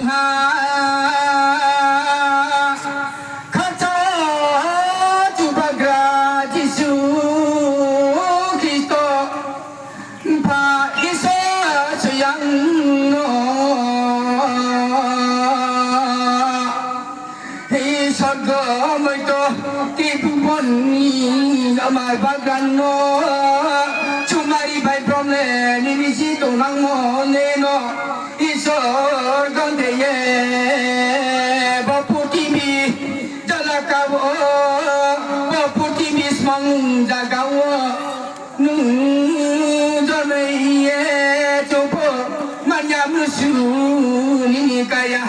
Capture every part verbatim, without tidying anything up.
ha, khacha Chubagra Jisu Khristo, Mpha Isor soyang no, Isor go moito tibubon ni amar bagan no, chumari bai brom le nini si tongnangmo ne no, Isor ganthe ye bo purthimbi jalaka wo, bo purthimbi smang zaga wo, nung jonoi ye chouh pho manya mnusu nini kaya,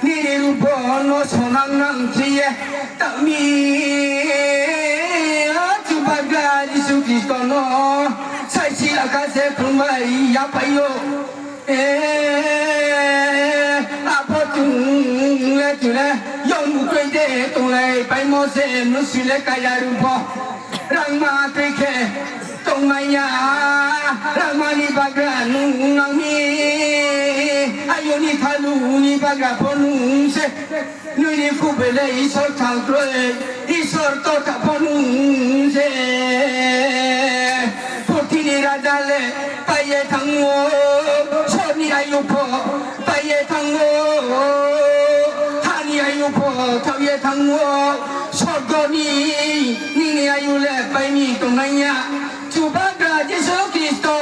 nini rupo no sonang nang khe ye, tang mi Chubagra Jisu Khristo no saisi lakha se phrungmai yaphai ou. E, abo chung le chung le yong bukroi de tonglaipaimo se mnusu le kaya rupo. Rangma tui khe tongmai ya, rangma ni bagra nung nang mi, ayo ni thalu ni bagra pho nung se. Nini khubai le Isor thang kroi, Isor totha pho nung se. Purthimbi ni raja le pai ye thanng ou, sor ni ayu pho pai ye thanng ou, ha ni ayu pho thaoh ye thanng ou, sorgo ni nini ayu le pai mi tongnai ya. Chubagra Jisu Khristo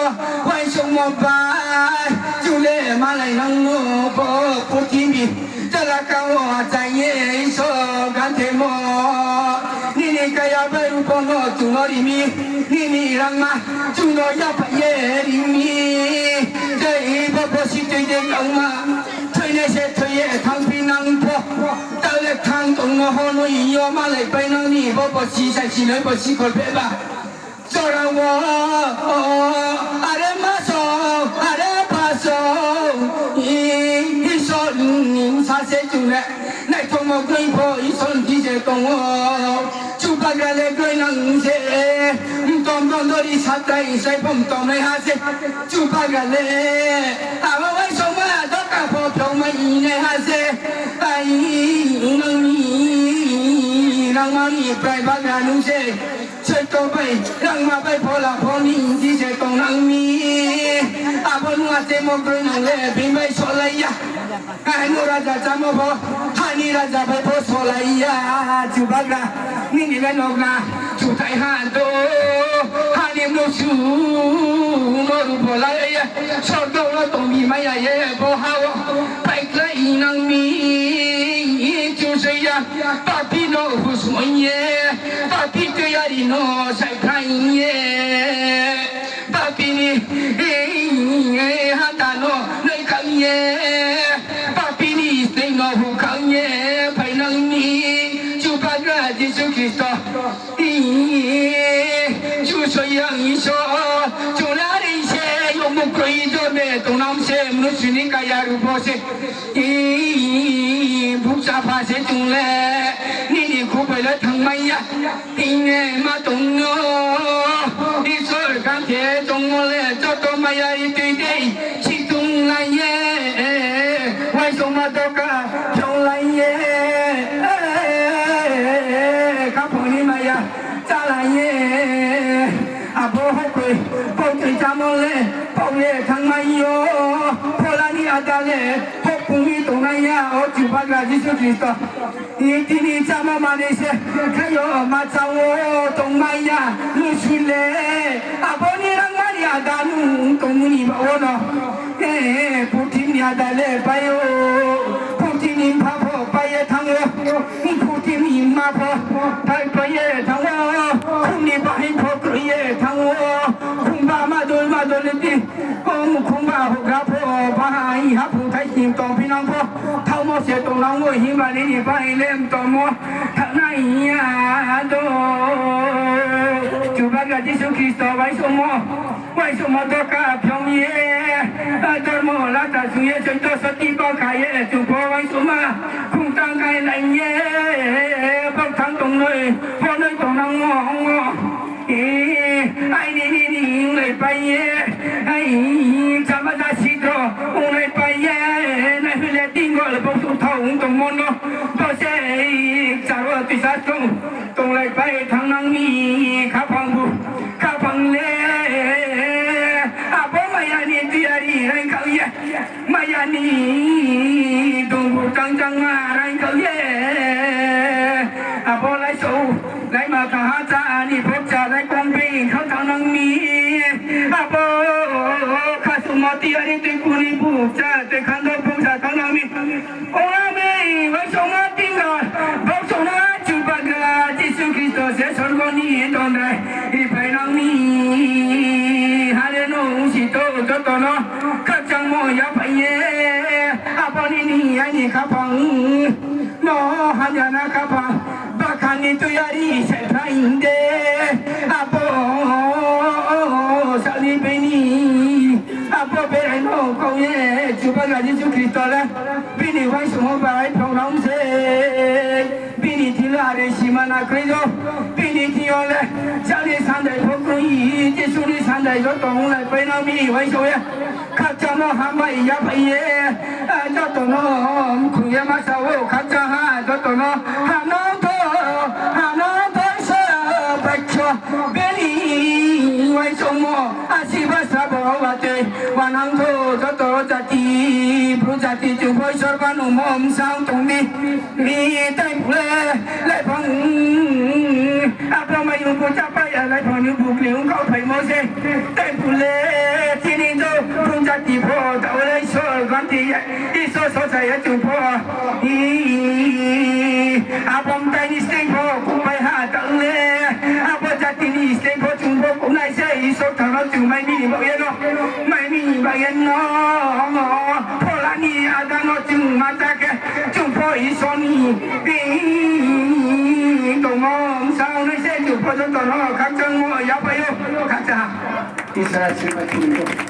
uaingsouhmo bai chung le malai nang no bo purthimbi jalaka wo achai ye Isor ganthemo. Nini kaya bai rupo no chung no ri mi, nini rangma chung no yaphai ye ri mi. Tei bo bosi tui de kauma, thoinai se thoi ye thanngphi nang pho, taoh le thanng tongmo hono yo malaipai nang ni bo bosi saisi noi bosi kholpheh ba. Jora wo, are ma song, are pha song, Isor ni bsa se chung le naithomo kroi pho Isor ni thing se tong ou. Chubagra le kroi nang se, mtom dondori satrai sai pho mtomnaiha se. Chubagra le abo uaingsouhma doka pho phongmai naiha se. Ai, nang ni rangma ni prai bagra nung se. Soito bai rangma bai phola pho ni thing se tongnang mi. Abo nung achemo kroi nang le bini bai solai ya. Ai, nung raja chámo pho, ha ni raja bai pho solai ya. Chubagra, nini le nokna chuthai ha do, ha ni mnusu no rubolai ye, sorgo wo tongbi mai ya ye, bo ha wo paikhlai nang mi. Chusoi ya, papi no husmoi ye, papi toyari no saikhlai ye, papi ni hata no naikhang ye, papi ni steng no hukhang ye phainang mi Chubagra Jisu Khristo. Chusoyang Isor, chung le are se yong bukroi jome tongnang se mnusu ni kaya rupo se. Bukchapha se chung le, nini khubai le thanngmai ya. Hing ye ma tong no, Isor ganthe tongmo le joto maya ri tui dei, situng lai ye, uaingsouhma doka phionglai ye, khaphang ni maya chálai ye, abo hokroi, hokroi chámo le pao ye thanngmai yo, phola ni ada le hokpung ni tongnai ya, o Chubagra Jisu Khristo. Tini chámo manoi se, khe yo ma chá wo tongmai ya, mnusu le, abo ni rangma ni ada nung tongmo ni baoh wo no. Purthimbi ni ada le pai ou, purthimbi ni mpha pho pai ye thanng ou, purthimbi ni mma pho pai pai ye thanng ou, khum ni bahai pho kroi ye thanng ou, khumba madol madol ni ti, khumba houhgra pho bahai haphung thai sing tongphi nang pho, thaohmo se tongnang ou, himba nini bahai le mtongmo thanai ya do. Chubagra Jisu Khristo uaingsouhmo, uaingsouhmo doka phiong ye, dormo lata sung ye, soito soti bo kha ye, chung pho uaingsouhma khungtang khainai ye, bokthang tongnoi, honoi tongnangmo ong ou. Aini nini onglaipai ye, ai, chama ja sidro onglaipai ye, naihoih le tinggo Bo suh thao ong tongmo no, bo se charo tuisa tong, tonglaipai thanng nang mi khaphang bu, khaphang le. Abo maya ni tiyari raingkhaoh ye, maya ni dongbu tangchangma raingkhaoh ye. Abo laisouh, laima kaha chá ni phokcha laikong beng khau thanng nang mi. Abo khasuhmo tiyari tuiku ni phokcha, tuikhando phokcha thanng nang mi. Ong nang mi, uaingsouhma tingra, baksouhna Chubagra Jisu Khristo se sorgo ni tongrai riphai nang mi. Hare nung si to joto no khakchangmo yaphai ye. Abo nini aini khaphang no hamyana khaphang, bakhan ni tiyari se phaing de. Abo sal ni bini, abo berai no kau ye, Chubagra Jisu Khristo le bini uaingsouhmo bai phrung nang se. Bini thing le are simana kroi yo. Bini thing yo le sal ni sandai pho kroi, Jisu ni sandai joto onglaipai nang mi uaingsouh ye. Khakchangmo hambai yaphai ye, joto no mkhu ye ma sa ou, khakchang ha joto no hanang tho, hanang tho Isor bai kho. Bini uaingsouhmo asiba sabo watoi wanang tho joto jati, Bru jati chung pho Isor ba nungmo bsang tong mi. Ni tei phuh le laiphang, abo maiyong bu chápai ya laiphang ni bukri ong kau phaimo se. Tei phuh le chini jo Bru jati pho tao le Isor ganti ye, Isor sosa ye chung pho. Abo mtai ni sleing pho kupai ha tao le, abo jati ni sleing pho chung pho kunai se Isor thang no chung mai mi ni baoh ye no, mai mi ni baoh ye no, phola ni ada no chung ma cha khe, chung pho Isor ni tongmo bsang nai se chung pho joto no khakchangmo yaphai ou, khakchang ha. Isor asirbad khe ni.